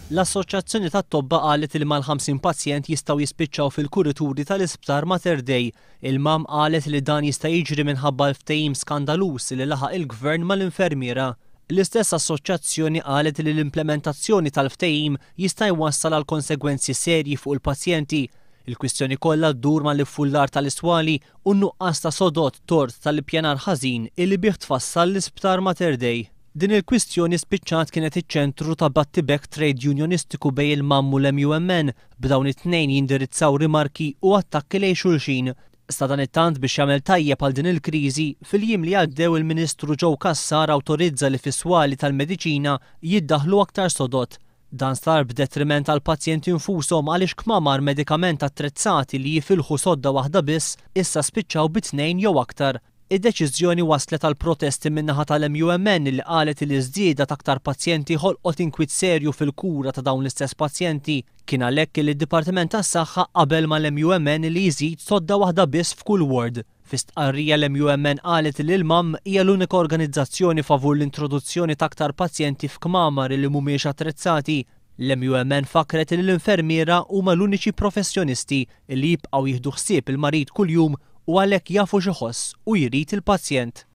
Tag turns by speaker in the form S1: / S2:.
S1: L-Assoċjazzjoni tat-Tobba qalet li mal-50 pazjent jistgħu jispiċċaw fil-kurituri tal-Isptar Mater Dei. Il-MAM qalet li dan jista' jiġri minħabba l-ftehim skandaluż li laħaq il-Gvern mal-infermiera. L-istess assoċjazzjoni qalet li l-implementazzjoni tal-ftehim jista' jwassal għal konsegwenzi serji fuq il-pazjenti. Il-kwistjoni kollha ddur mal-iffullar tal-iswali u n-nuqqas ta' sodod tort tal-ippjanar ħażin illi bih tfassal l-Isptar Mater Dei. Din il-kwistjoni spiċċat kienet iċ-ċentru ta' battibekk trade unionistiku bejn il-MAM u l-MUMN, b'dawn it-tnejn jindirizzaw rimarki u attakki lejn xulxin. Sadanittant biex jagħmel tajjeb għal din il-kriżi, fil-jiem li għaddew il-Ministru Joe Cassar awtorizza li fis-swali tal-mediċina jiddaħħlu aktar sodod. Dan sar b'detriment għall-pazjenti nfushom għaliex kmamar medikament attrezzati li jifilħu sodda waħda biss issa spiċċaw bi tnejn jew aktar. Id-deċiżjoni wasslet għal protesti min-naħa tal-MUMN li qalet li ż-żieda t'aktar pazjenti ħolqot inkwiet serju fil-kura ta' dawn l-istess pazjenti. Kien għalhekk li d-Dipartiment tas-Saħħa qabel mal-MUMN li jżid sodda waħda biss f'kull ward. Fi stqarrija l-MUMN qalet li l-MAM hija l-unika organizzazzjoni favur l-introduzzjoni t'aktar pazjenti f'kmamar li mhumiex attrezzati. L-MUMN fakkret li l-infermiera huma l-uniċi professjonisti li jibqgħu jieħdu ħsieb il-marid kuljum u għalhekk jafu x'iħoss u jrid il-pazjent.